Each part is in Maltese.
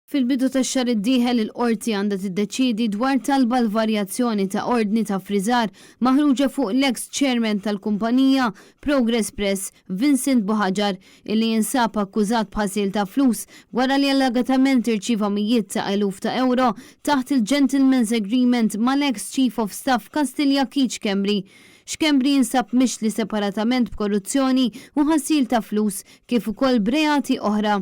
Fil-bidu tax-xahar id-dieħel il-Qorti għandha tiddeċiedi dwar talba għal varjazzjoni ta' ordni ta' ffriżar maħruġa fuq l-eks chairman tal-kumpanija Progress Press, Vincent Buhagiar, illi jinsab akkużat b'ħasil ta' flus wara li allegatament irċieva mijiet ta' eluf ta' ewro taħt il-Gentleman's Agreement mal-eks Chief of Staff Kastilja Keith Schembri. Schembri jinsab mixli separatament b'korruzzjoni u ħasil ta' flus kif ukoll b'reati oħra.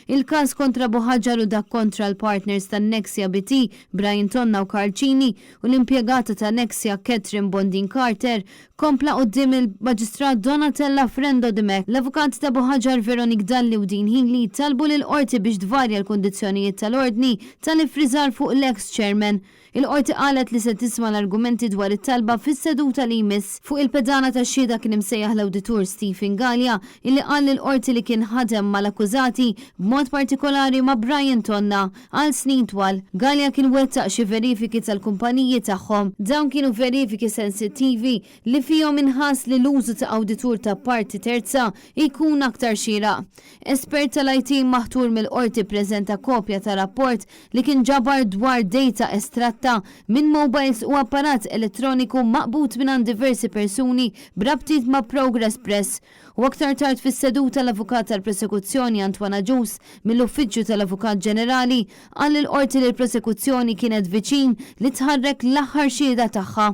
Il-każ kontra Buhagiar u dak kontra l-partners ta' Nexia BT, Brian Tonna u Karl Cini, u l-impjegata ta' Nexia Catherine Bondin Carter, kompla quddiem il-Maġistrat Donatella Frendo Dimech. L-avukati ta' Buhagiar Veronique Dalli u Dean Hili talbu lill-Qorti biex tvarja l-kundizzjonijiet tal-ordni tal-iffriżar fuq l-eks chairman. Il-Qorti qalet li se tisma' l-argumenti dwar it-talba fis-seduta li jmiss. Fuq il-pedana tax-xhieda kien imsejjaħ l-awditur Stephen Galea illi qal lill-Qorti li kien ħadem mal-akkużati, b'mod partikolari ma' Brian Tonna, għal snin twal. Galea kien wettaq xi verifiki tal-kumpaniji tagħhom. Dawn kienu verifiki sensittivi li fihom inħass li l-użu ta' awditur ta' parti terza jkun aktar xieraq. Espert tal-IT maħtur mill-Qorti ppreżenta kopja ta' rapport li kien ġabar dwar data estratta minn mobiles u apparat elettroniku maqbud mingħand diversi persuni b'rabtiet ma' Progress Press. U aktar tard fis-seduta l-Avukat tal-Prosekuzzjoni Antoine Agius mill-Uffiċċju tal-Avukat Ġenerali qal lill-Qorti li l-Prosekuzzjoni kienet viċin li tħarrek l-aħħar xhieda tagħha.